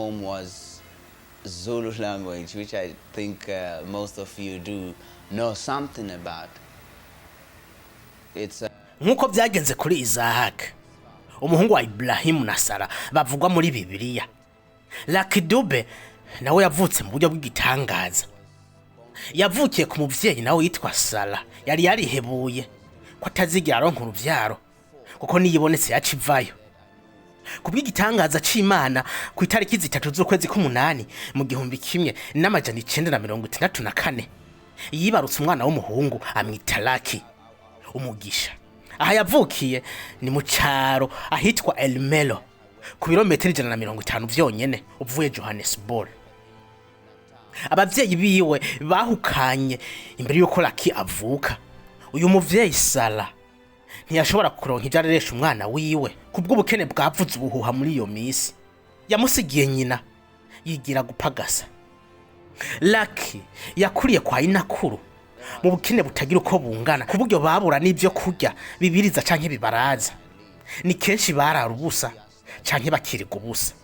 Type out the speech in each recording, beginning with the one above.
Home was Zulu language, which I think most of you do know something about. It's Nk'uko byagenze kuri Isaac, umuhungu wa Iburahimu na Sara bavugwa muri Bibiliya, Lucky Dube nawe yavutse mu buryo bw'igitangaza. Yavukiye ku muvyeyi nawe yitwa Sara yari yarihebuye ko atazigera aronka uruvyaro, kuko niyibonetse yaca ivayo. Ku bw'igitangaza c'Imana, ku itariki 3 z'ukwezi k'umunani mu 1964, yibarutse umwana w'umuhungu, amwita Lucky, umugisha. Aha yavukiye ni mu caro ahitwa Elmelo, ku birometero 150 vyonyene uvuye Johannesburg. Abavyeyi biwe bahukanye imbere y'uko Lucky avuka. Uyu muvyeyi Sara ntiyashobora kuronka ivyo areresha umwana wiwe kubw'ubukene bwavuze ubuhuha muri iyo misi. Yamusigiye nyina, yigira gupagasa. Lucky yakuriye kwa inakuru mu bukene butagira uko bungana, ku buryo babura n'ibyo kurya bibiriza canke bibaraza. Ni kenshi barara ubusa canke bakiriga ubusa.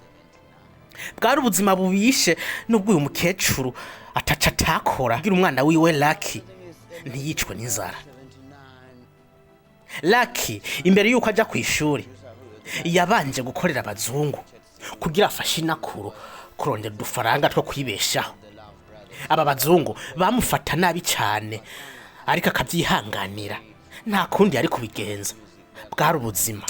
Bwari ubuzima bubishe, nubwo uyu mukecuru ataca atakora kugira umwana wiwe Lucky ntiyicwe n'inzara. Lucky imbere yuko aja ku ishuri yabanje gukorera abazungu kugira afashe inakuru kurondera udufaranga two kwibeshaho. Aba bazungu bamufata nabi cyane, ariko akabyihanganira, nta kundi yari kubigenza, bwari ubuzima.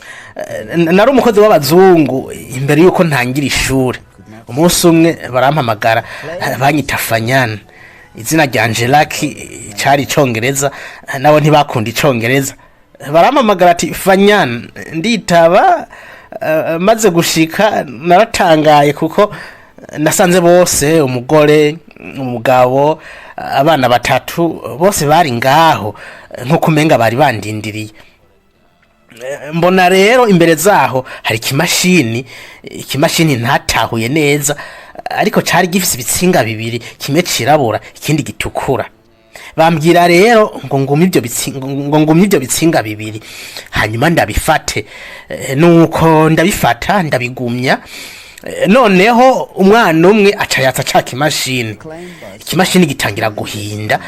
Nari umukozi w'abazungu imbere yuko ntangira ishuri. Umunsi umwe barampamagara, banyita Fanyana. Izina ryanje Lucky cari Icongereza, nabo ntibakunda Icongereza. Barampamagara ati: "Fanyana." Nditaba. Maze gushika naratangaye, kuko nasanze bose, umugore, umugabo, abana batatu, bose bari ngaho nkuko umenga bari bandindiriye. Mbona rero imbere zaho hari ikimashini ntatahuye neza, ariko cari gifise ibitsinga bibiri, kimwe cirabura ikindi gitukura. Bambwira rero ngo ngumye ivyo bitsinga bibiri, hanyuma ndabifate. Nuko ndabifata, ndabigumya. Noneho umwana umwe aca yatsa ca kimashini, ikimashini gitangira guhinda.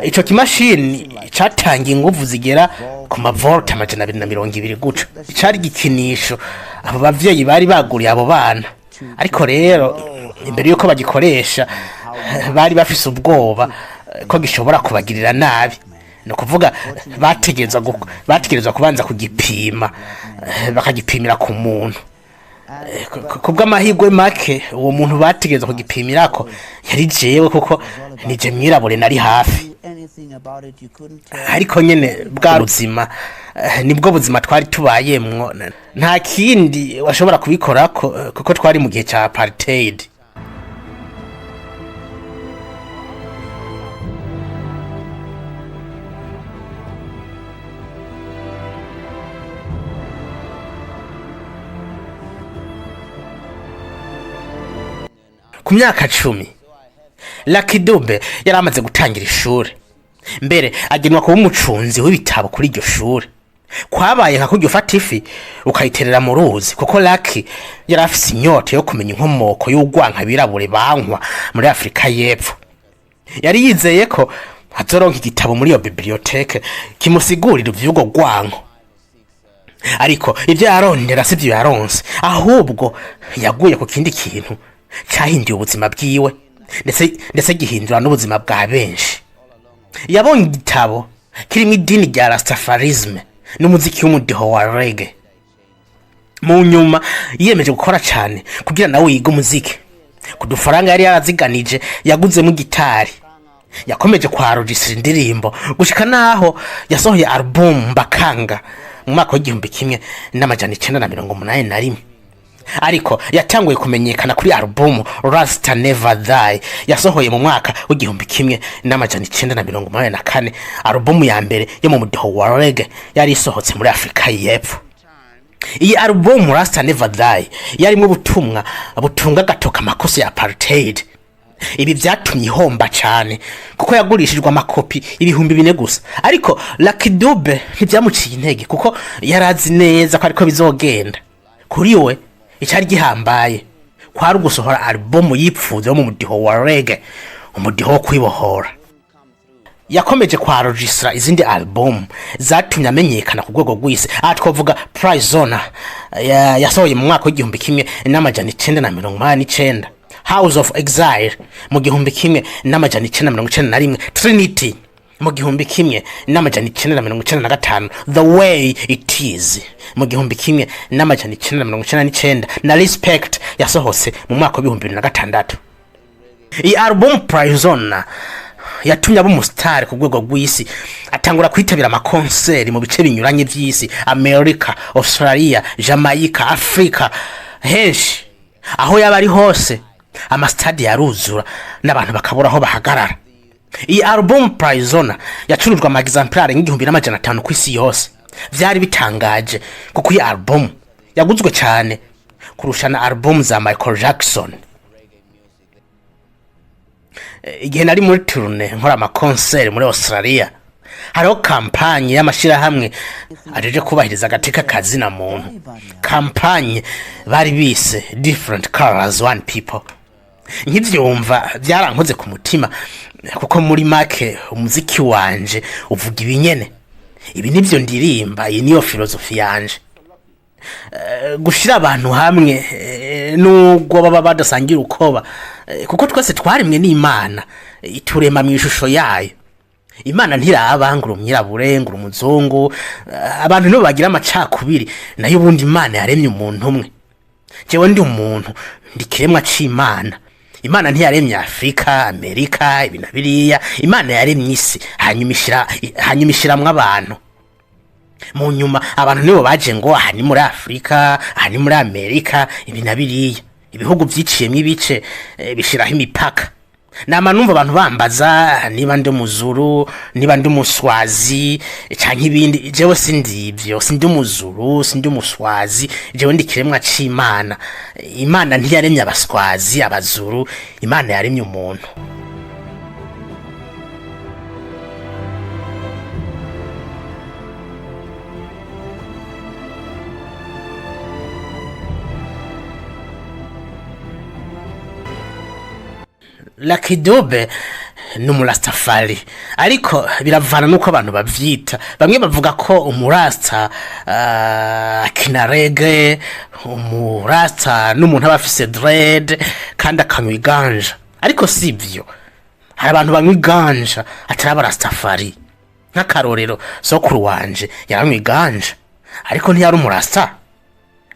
Ico kimashini catangiye inguvu zigera ku mavolta 220 guca. Cari igikinisho abo bavyeyi bari baguriye abo bana, ariko rero imbere yuko bagikoresha bari bafise ubwoba ko gishobora kubagirira nabi. Ni ukuvuga bategerezwa kubanza kugipima, bakagipimira ku muntu. Ku bw'amahirwe make, uwo muntu bategerezwa kugipimirako yari jewe, kuko nije mwirabure nari hafi. Ariko nyene bwa buzima, nibwo buzima twari tubayemwo, nta kindi washobora kubikorako, kuko twari mu gihe ca apartheid. Ku myaka 10, Lucky Dube yari amaze gutangira ishuri, mbere agenwa kuba umucunzi w'ibitabo kuri iryo shuri. Kwabaye nka kurya ufata ifi ukayiterera mu ruzi, kuko Lucky yari afise inyota yo kumenya inkomoko y'urwanka abirabure bankwa muri Afurika y'Epfo. Yari yizeye ko azoronka igitabo muri iyo bibliothèque kimusigurira ivy'urwo rwanko, ariko ibyo yarondera sivyo yaronse. Ahubwo yaguye ku kindi kintu cyahinduye ubuzima bwiwe, ndetse gihindura n'ubuzima bwa benshi. Yabonye igitabo kirimo idini rya Rastafarisme n'umuziki w'umudiho wa reggae. Mu nyuma yiyemeje gukora cyane kugira nawe yige umuziki. Ku dufaranga yari yaraziganije yaguzemo gitari. Yakomeje kwarogisira indirimbo gushika naho yasohoye album Mbaqanga mu mwaka w'1981, ariko yatanguye kumenyekana kuri album Rasta Never Die yasohoye mu mwaka w'1984, album ya mbere yo mu mudiho wa reggae yari isohotse muri Afurika y'Epfo. Iyi album Rasta Never Die yarimo ubutumwa butunga agatoka amakosa ya apartheid. Ibi byatumye ihomba cyane, kuko yagurishijwe amakopi 4000 gusa. Ariko Lucky Dube ntibyamuciye intege, kuko yari azi neza ko ariko bizogenda. Kuri we icyari gihambaye Kwari ugusohora alubumu yipfuza yo mu mudiho wa reggae, umudiho wo kwibohora. Yakomeje kwarogistra izindi album zatumye amenyekana ku rwego rw'isi. Aha twavuga Prisoner yasohoye mu mwaka w'1989, House of Exile mu 1991, Trinity mu 1995, The Way It Is mu 1999 na Respect yasohotse mu mwaka w'2006. Iyi album Prisoner yatumye aba umusitari ku rwego rw'isi, atangura kwitabira amakonseri mu bice binyuranye by'isi: America, Australia, Jamaica, Africa, henshi. Aho yaba ari hose amasitade yaruzura n'abantu bakabura aho bahagarara. Iyi album Prisoner yacurujwe ama exemplaires nk'1500 ku isi yose. Vyari bitangaje kuko iyi album yaguzwe cyane kurusha na album za Michael Jackson. Igihe nari muri tournée nkora amakonseri muri Australia, hariho campagne y'amashirahamwe ajeje kubahiriza agateka kazina muntu, campagne bari bise "Different Colors, One People". Nkivyumva byarankoze ku mutima, kuko muri make umuziki wanje uvuga ibinyene. Ibi nivyo ndirimba, iyi niyo filozofi yanje. Gushira abantu hamwe nubwo baba badasangira ukoba, kuko twese twarimwe n'Imana, iturema mu ishusho yayo. Imana ntiraba ngo umwirabure ngo umuzungu. Abantu nibo bagira amacakubiri, nayo ubundi Imana yaremye umuntu umwe. Jewe ndi umuntu, ndi kiremwa c'Imana. Imana ntiyaremye Afurika, Amerika, ibi na biriya. Imana yaremye isi, hanyuma ishiramwo abantu. Mu nyuma abantu nibo baje ngo aha ni muri Afurika, aha ni muri Amerika, ibi na biriya. Ibihugu byiciyemo ibice, bishiraho imipaka. Nama numva abantu bambaza niba ndi umuzuru, niba ndi umuswazi canke ibindi. Jewe sindi ivyo, sindi umuzuru, sindi umuswazi. Jewe ndi kiremwa c'Imana. Imana ntiyaremye abaswazi, abazuru. Imana yaremye umuntu. Lucky Dube ni umurastafari, ariko biravana n'uko abantu bavyita. Bamwe bavuga ko umurasta akina reggae, umurasta n'umuntu aba afise dread kandi akanywa iganja, ariko si ivyo. Hari abantu banywa iganja atari abarastafari. Nk'akarorero, sokuru wanje yaranywa iganja ariko ntiyari umurasta,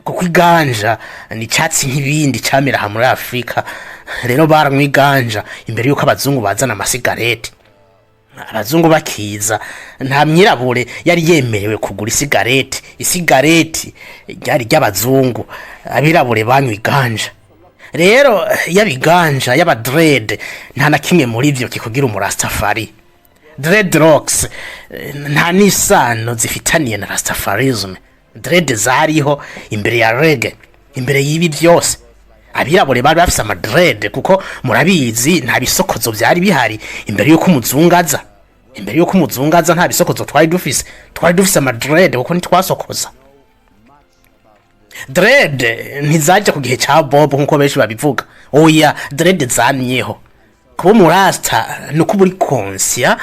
kuko iganja ni icyatsi nk'ibindi cyamera aha muri Afurika. Rero baranywa iganja imbere y'uko abazungu bazana amasigareti. Abazungu bakiza, nta mwirabure yari yemerewe kugura isigareti. Isigareti ryari ry'abazungu, abirabure banywa iganja. Rero yaba iganja, yaba dread, nta na kimwe muri byo kikugira umurastafari. Dreadlocks nta n'isano zifitaniye na rastafarism. Dread zariho imbere ya reggae, imbere y'ibi byose. Abirabure bari bafise amadread kuko murabizi nta bisokozo byari bihari imbere y'uko umuzungu aza. Imbere y'uko umuzungu aza nta bisokozo twari dufise, twari dufise amadread kuko ntitwasokoza. Dread ntizaje ku gihe ca Bob nkuko benshi babivuga. Oya, dread zamyeho. Kuba umurasta ni ukuba uri conscient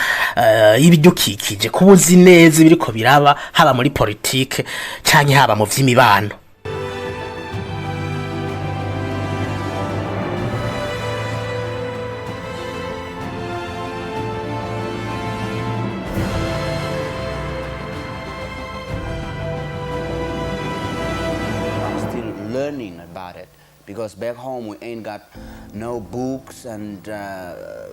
y'ibidukikije, kuba uzi neza ibiriko biraba, haba muri politike canke haba mu vy'imibano. I'm still learning about it because back home we ain't got no books and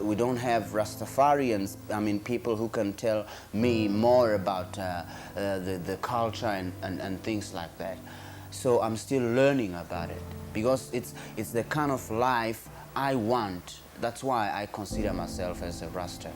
we don't have Rastafarians. I mean, people who can tell me more about the culture and things like that. So I'm still learning about it because it's the kind of life I want. That's why I consider myself as a Rasta.